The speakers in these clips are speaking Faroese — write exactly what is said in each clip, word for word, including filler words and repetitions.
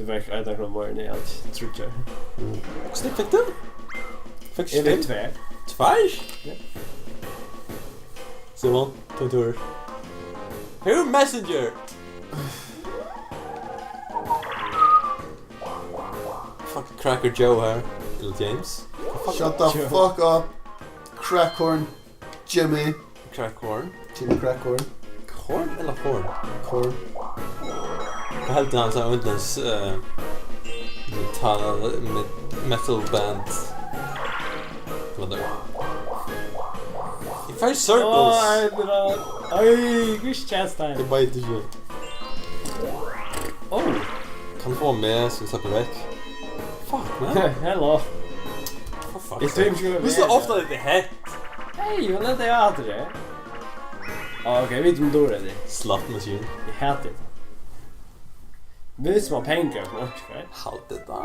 Eg fekk eina krónu meir enn eg helt, trúgvi eg. Hvussu nógv fekk tú? Fekk eg fekk fimm? Tvær. Tveir? Ja. Simon, tín túrur. Hey, messenger! Fuck Cracker Joe her. Little James. Shut the fuck up, Crackhorn Jimmy. Crackhorn. Jimmy Crackhorn. Horn eller horn? Horn. Hvat heldur hann seg undans, eh, metal, met-, metal band? Hvat er? Í fær circles. Åh, nei, det er, oi, Chris Chastain. Eg veit ikki. Oh. Kann fáa meg, so eg sleppur vekk. Fuck, man. Hello. Oh, fuck. Eg tími ikki at vera. Hvussu ofta er tað hent? Hey, hon er det aldri. Ah, ok, vit um dårlig det. Slot machine. Eg hati det. Hvis man penger, man orker, right? Halt det da.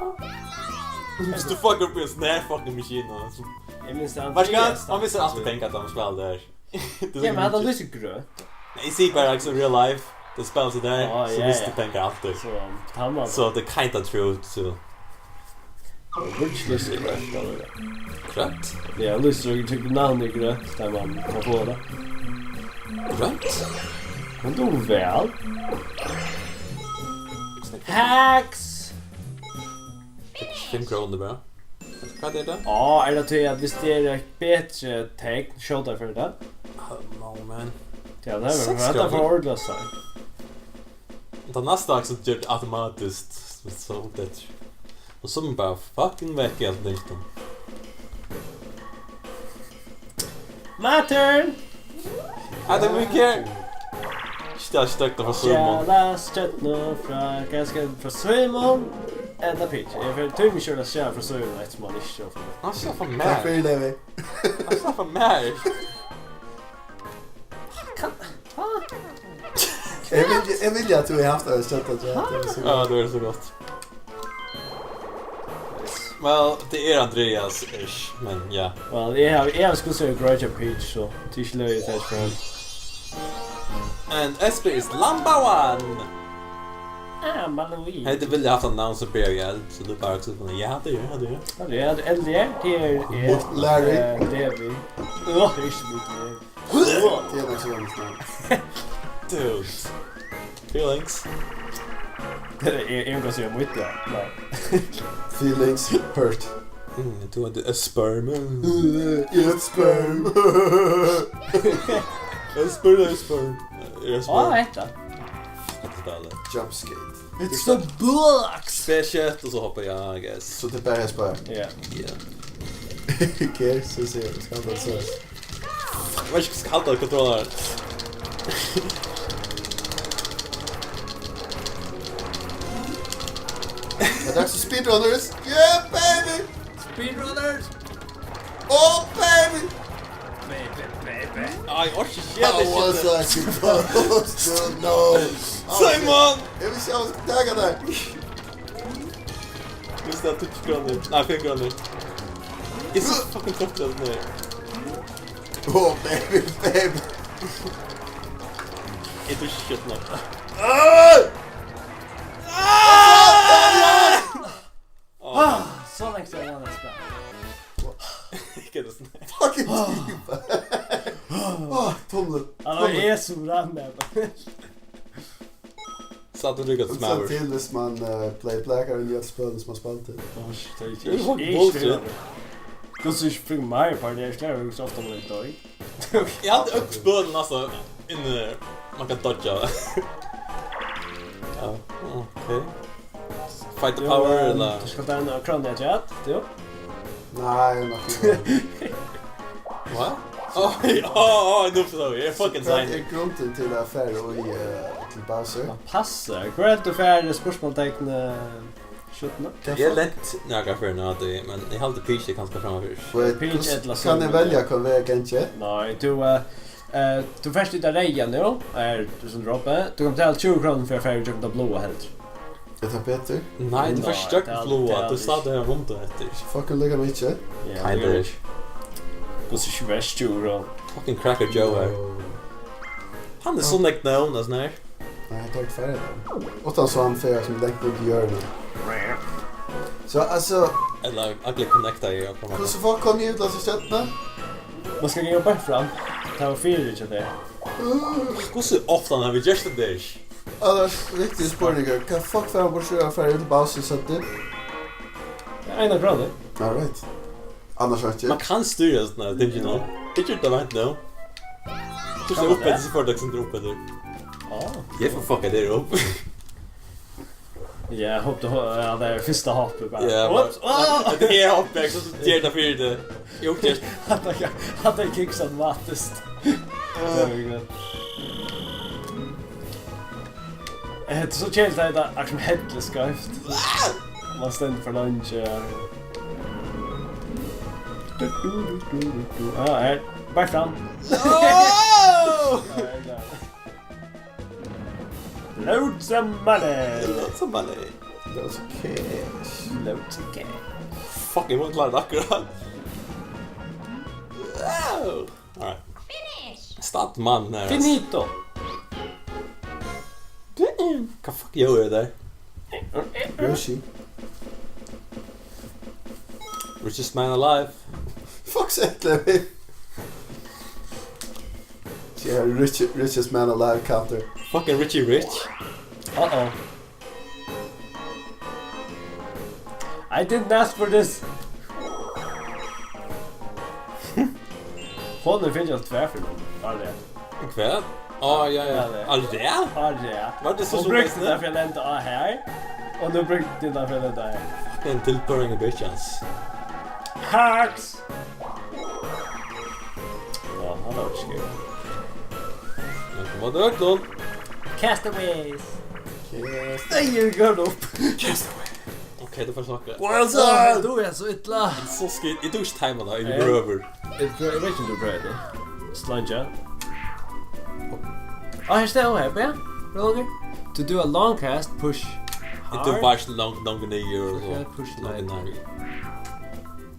Hvis du fucker opp i en sånn her fucking maskin, og så... Jeg minns det. Vær så god, man misser alltid penger, at man spiller der. Det er så... Ja, men han har lyst til grøt. Nei, jeg sier bare, liksom, real life. Det spiller seg der, så ja, mister du penger alltid. Så, han var... Så det er kinda true, så. Rich list er grønt, eller? Grønt? Ja, lyst er grønt, navnet er grønt, der man kan få det. Grønt? Men du vel. Hacks! Fimm krónur bara. Hvat er tað? Á, er tað tí at viss tað er eitt betri tekn, skjóta fyri tað? Oh, no, man. Ja, tað er... Seks krónur. Hetta er for ordiliga sær. Tað næsta er so gjørt automatiskt, so, so uppdettur. Og so er man bara fucking vekk í øllum tingum. My turn! I don't really care. Stjæla stjørnu frá Símun. Stjæla stjørnu frá, ganska frá Símun. Ella Peach. Eg fer, tími ikki at stjæla frá Símun, eftir man ikki stjól frá mær. Hann stjól frá mær. Takk fyri, Levi. Hann stjól frá mær. Kann, ha? Eg vil, eg vil at tú hevði havt ein stjørnu, ja, tað er so... Ja, tað er so gott. Well, tað er Andreas-ish, men ja. Well, eg havi, eg havi skulað siga Grudge og Peach, so tað er ikki løgið, tað er ikki for hann. And Esper is number one! Ah, Maluigi. Hey, tað vildi havt eitt navn sum byrjar við L, so tú bara skuldi funnið, ja, tað er, ja, tað er. Ja, tað er L D R, tað er, er, Larry. Eh, Levi. Åh, tað er ikki mítt Levi. Tað er nokk so langt navn. Dude. Feelings. Tað er, eg, eg kann siga mítt, ja. Nei. Feelings hurt. Mm, tú er sperm. Eg er sperm. Eg spurdi, eg spurdi. Eg er sperm. Á, hetta. Hetta spælið. Jump skate. It's the blocks! Spær skjótt, og so hoppa eg, I guess. So tað er bara at spara. Ja. Ja. Eg so siga, skal bara so. Fuck, eg veit ikki, hvat eg skal halda kontrollera. Tað er dags for speedrunners. Yeah, baby! Speedrunners! Oh, baby! Baby, baby. Ai, eg orki ikki. How was I supposed to know? Simon! Eg vissi, eg var taka tær. Just det, tíggju krónur. Nei, fimm krónur. Eg er so fucking trøttur av tí. Oh, baby, baby. Eg dugi ikki skjótt nokk. Ah! Ah! Ah, so langt síðan eg spælt. Hvat er tað? Fucking diva. Ah, tumlur. Hann er so rann. Sat tú líka til Smavers? Til hvis man, eh, play black, er det de spillene som man spiller til. Åh, shit, det er ikke, det er ikke bullshit. Ikke det. Plutselig ikke fikk meg på det, jeg slår jo så ofte med det. Jeg hadde økt spølen, altså, inni, man kan dodge. Ja, ok. Fight the power, eller? Du skal ta en av kronene, ja, du? Nei, nok ikke. Hva? Oi, oi, oi, nå forstår jeg. Jeg er fucking sein. Hvat er grunden til at fære og i, eh, til Bowser? Hva passer? Hvor er det du fære spørsmålstegn, eh, skjøttene? Jeg er lett nøyaktig for nå, men jeg har alltid Peach, det er kanskje fremme først. Wait, Peach, hvordan kan jeg velge hva vei jeg kan ikke? Nei, du, eh, eh, du først ut av reiet nå, er du som dropper. Du kan betale tjúgu krónur for å fære og gjøre det blå helt. Er tað betur? Nei, tú fært støkk blóða, tú stadig hevur vundu eftir. Fucking líka mikið. Ja, kinda. Hvussu ikki verst, Juro? Fucking Cracker Joe her. Hann er so nógv nøvn, og sånn her. Hetta er tvær. Uttan so hann fer sum langt út í jørðina. So, altso, ella ugly connecta í okkara mati. Hvussu fuck kom eg út av stjørnuna? Man skal ganga beint fram. Tað var fyri hjá tær. Hvussu ofta hava vit gjørt tað der? Annars, viktigur spurningur. Hvat fuck fær man burtur at fara út í Bowser seinni? Eina krónu. All right. Annars var ikki. Man kann stýra sånn her, think you know. Ikki tað veit nú. Tú skal upp eftir, so fór tað sum upp eftir. Ah. Eg fór fucka tær upp. Ja, eg hoppar, ja, tað er fyrsta hoppið bara. Ja, ups, bara, ah! Tað er hoppið, so ger tað fyri teg. Eg hoppar. Hatta, hatta er kickstart matist. Ah. Very good. Hetta er so keðiligt, at hetta er sum helliskeivt. Man stendur for leingi. Du, du, du, du, du, du. Ja, her. Beint fram. No! Ja, ja. Loads of money. Loads of money. Loads of cash. Loads of cash. Fuck, eg má klára tað akkurát. Wow. Alright. Finish. Start man her. Finito. Damn. Hvat fuck gjør eg der? Yoshi. Richest man alive. Fuck, sett, Levi. Yeah, rich, richest man alive counter. Fucking Richie Rich. Uh-oh. I didn't ask for this. Hon er fingið tvær fyri nú. Bara det. Hvat? Á, ja, ja. Ja, det. Á, det? Bara det. Var det så? Hon brukte det for å lande av her, og nå brukte hun det for å lande av her. Den tilføringen bitch, ass. Hacks! Ja, han er ikke skrevet. Men på en måte økt noen. Castaways. Cast. Nei, jeg går opp. Castaway. Ok, du får snakke. What's up? Du er så ytla. Så skit. Jeg tok ikke timen da, jeg prøver. Jeg prøver, jeg vet ikke om du prøver det. Slanja. Ah, her står jeg her, ja. Roger. To do a long cast, push hard. Du var ikke langt, langt ned og så. Push lightly.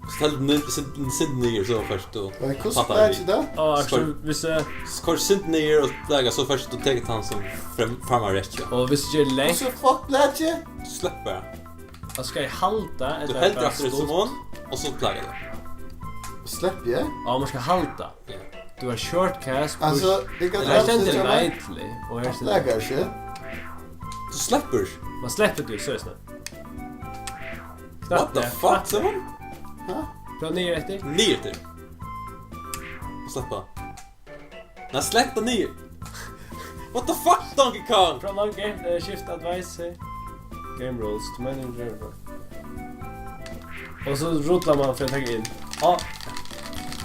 Så tell den, send den ned, så først du. Men hvordan fatter jeg det? Åh, så hvis jeg... Så kort send den ned og legger, så først du tar han som frem, frem og rett, ja. Og hvis du gjør lengt... Så fuck, legger. Slipper jeg. Og skal eg halda, ella bara stutt? Du heldur aftur í sumon, og so plagar tú. Slepp eg? Ja, man skal halda. Ja. Du har short cast, push. Altso, eg kann... Her stendur lightly, og her stendur... Plagar ikki. Tú sleppur. Man sleppur tú, so er snart. What the fuck, Simon? Ha? Prøv niður eftir. Niður eftir. Sleppa. Nei, slett tað niður. What the fuck, Donkey Kong? From long game, eh, shift advice, eh. Game rules, to manage game rules. Og so rullar man fyri at taka inn. Á.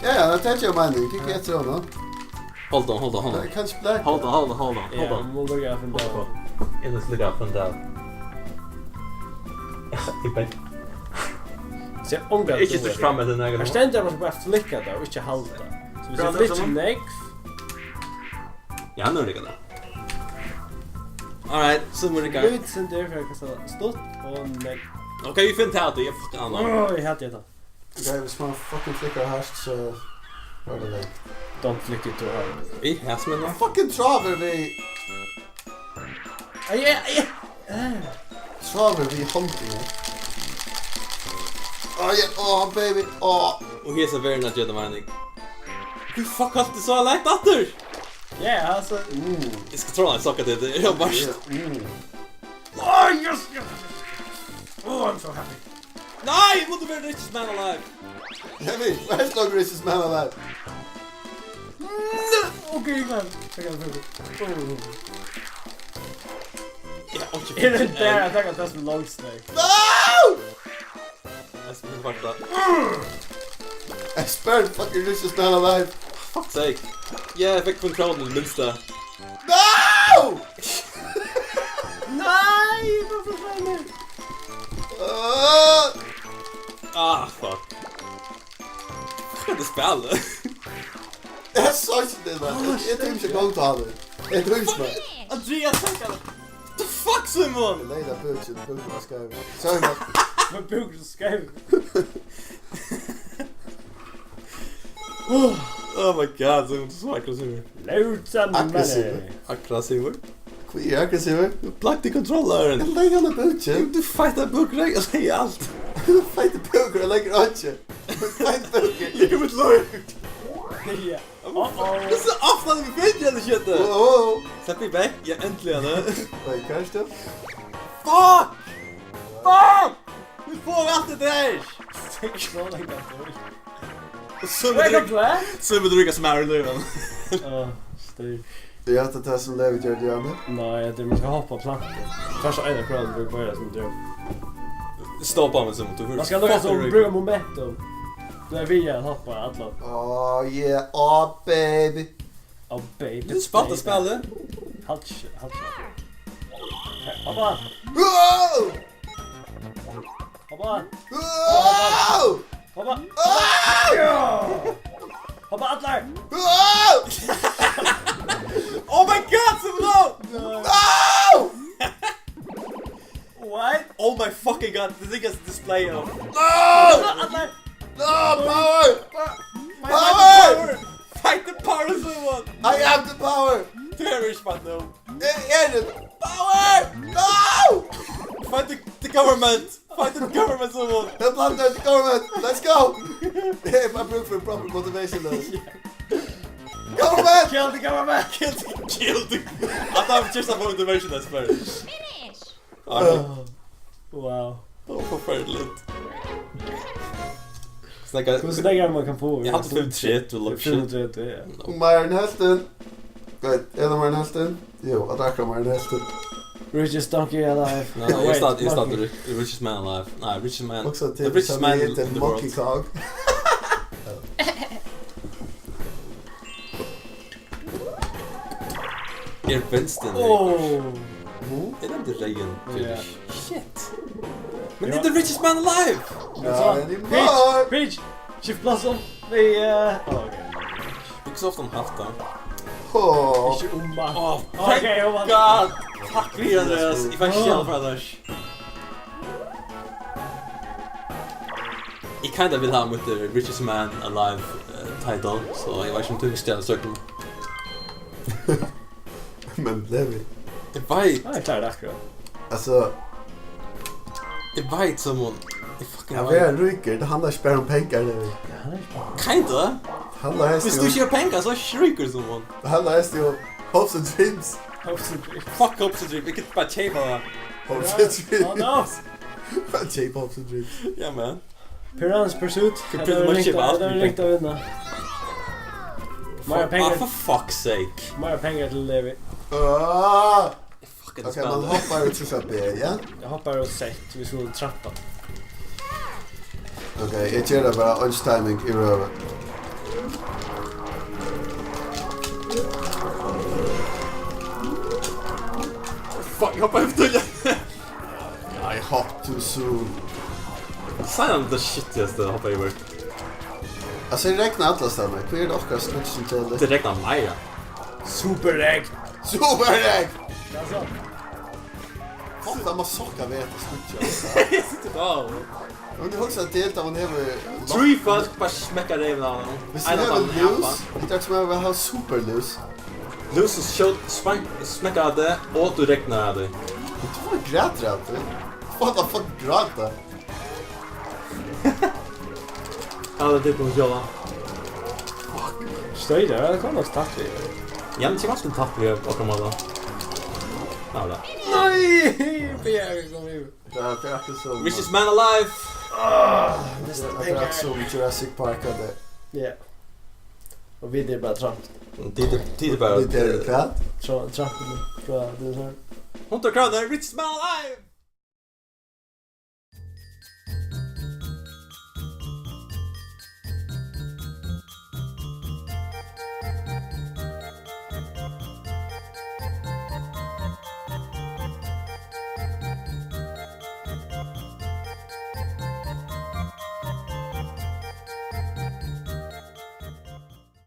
Ja, ja, tað er jo meining. Kikk eftir honum. Hold on, hold on, hold on. Nei, kanskje black. Hold on, hold on, hold on, hold on. Ja, man må lukka up and down. Hold on. Eg skal lukka up and down. Ja, eg veit. Ikki støtt fram eftir nakað. Her stendur man bara flikka tað og ikki halda. So viss eg flikki nógv. Ja, nú riggar tað. Alright, so má rigga. Lítið sindur fyri at kasta stutt og nógv. Ok, vit finna tað, eg fucka hann. Åh, eg hati hetta. Ok, viss man fucking flikkar hart, so var tað tað. Don't flick it too hard. Eg hati meg nú. Fucking tráður við... Ai, ai, ai. Tráður við hondini. Ai, åh, baby, åh. Og hesa verðina gera meining. Hví fuck haldi so langt aftur? Ja, altso, mm. Eg skal tráa ein sokka til, tað er bara... Ja, mm. Oh, yes, yes, yes, yes. Oh, I'm so happy. Nei, mundi verið richest man alive. Heavy, where's the richest man alive? No! Ok, eg kann. Eg kann, eg kann. Oh. Ja, ok. Er tað der, eg tenkti at tað var long snake. No! Eg spurdi fucking richest man alive. Fuck's sake. Ja, eg fekk fýra krónur, minst tað. No! Nei, hvat forsvann? Ah! Ah, fuck. Hvat er spilið? Eg sá ikki tað, man. Eg, eg tími ikki at ganga á tað. Eg tími ikki, man. Andreas, takk, Alex. The fuck, Simon? Eg legði tað bøkið, bøkið var skeivur. Sorry, man. Men bøkið er skeivur. Oh my god, Simon, tú ert so aggressivur. Loads of money. Aggressivur. Aggressivur. Hví er aggressivur? Tú plagdi kontrollaran. Eg legði hann á búkin. Tú feitar búkur, eg legði alt. Feitur búkur, eg legði einki. Feitur búkur. Liggur mitt lív. Ja. Uh-oh. Hvussu ofta hava vit fingið hetta shit? Uh-oh. Slepp meg vekk, ja, endiliga, ne? Nei, hvat er tað? Fuck! Fuck! Vit fáa alt tað har! Seks og hálvfems. Og so Welcome to that. So er tað líka sum er í lívinum. Á, støy. Er hatta tað sum Levi gjørdi, Janne? Nei, hetta er, man skal hoppa á plantu. Tvørst á eina krónu, brúk bara sum drøm. Stoppa meg sum, tú Man skal fucking líka sum ríkur. Brúka momentum. Tú er vilja at hoppa allan. Oh yeah, oh baby. Oh baby. Tú spælt baby. Spælið? Halt ikki, halt ikki. Hoppa. Wow! Hoppa. Wow! Hoppa. Wow! Ja! Hoppa allar. Wow! Oh my god, so low! No! No! What? Oh my fucking god, this thing has a display of No! Allar. No, power! Power! Power! Fight the power, someone! I have the power! Perish, but no. Eg eri power! No! Fight the, the government! Fight the government, someone! Eg planti the government! Let's go! Eg havi brúk fyri proper motivation, though. Government! Kill the government! Kill the, kill the, I thought just about motivation, that's fair. Finish! Á, wow. Tað var forferdiligt. Snakka Hvussu nógv man kann fáa? Eg haldi fimmogtretivu, love shit. Fimmogtretivu, ja. No. Meir enn helvtin. Veit, er tað meir enn helvtin? Jú, at akkurát meir enn helvtin. Richest donkey alive. Nei, No, eg wait, stad-, eg stad monkey. Ri-, richest man alive. Nei, richest man, Hugsa the til, richest man in, in the world. Monkey Kong. Er vinstin Oh. Ríkur? Nú? Er hann til reyðin? Ja. Shit. Men Ja. He's the richest man alive! Ja, Peach, anymore. Peach, skift plass um við, eh, oh, ok. Hugsa ofta um hatta. Hó. Ikki um at Oh, Ok, thank hon vann. God! Takk fyri, Andreas. Eg fekk ikki Oh. Frá tær. Eg kinda vil hava mítt, eh, Richest Man Alive, eh, title, so eg veit ikki um tú vil stela søknum. Men Levi. Eg veit. Nei, eg klári tað akkurát. Altso, Eg veit, Simon. Eg fucking At veit. Vera ríkur, tað handlar ikki bara um pengar, Levi. Ja, hann er ikki bara Kinda. Handlar helst Viss tú um ikki hevur pengar, so ert tú ikki ríkur, Simon. Tað handlar helst um hopes and dreams. Hopes and dreams. Fuck hopes and dreams. Eg get bara keypa tað. Hopes and dreams. Oh, no. Bara keypa hopes and dreams. Ja, man. Piranhas Pursuit. Hetta er ringt, hetta er ringt at vinna. Meira pengar. Ah, for fuck's sake. Meira pengar til Levi. Ah! Fuck, hetta Ok, man spæl. Hoppar og trýstir B, ja? Eg hoppar og Z, vit skulu trappa. Ok, eg geri tað bara eins timing í røðu. Fuck, eg hoppaði ov tíðliga. I hop too soon. Seinast tað skittigasta eg hoppaði yvir. Altso, tað regnar allastaðni. Hví er tað okkara skýggj sum telur? Tað regnar meira. Superregn! Superregn! Altso. Fuck, tað má sokka við hetta skýggið, altso. Eg siti bara. Men tú hugsar til, tá man hevur Trý fólk bara smekka reyvina á honum. Viss tú Ein av hevur teimum lose, hjarta. Tað er sum at hava super lose. Lose og skjót, spank, smekka av tað, og tú regnar av tað. Men tú fært grátur av tí. What the fuck, gráta? Ja, tað er tað, hon skjóta. Fuck. Støy, tað er, tað kom nokk tætt við. Ja, men tað er ganska tætt við okkara mål, tá. Ja, tað. Nei! P R kom yvir. Ja, tað er akkurát sum Richest man alive! Ah, tað er akkurát sum Jurassic Park, at tað Ja. Og vit eru bara tramp. Tit eru, tit eru bara Vit eru hvat? Tra-, tramp, ja, tað er so. Hundrað krónur, richest man alive!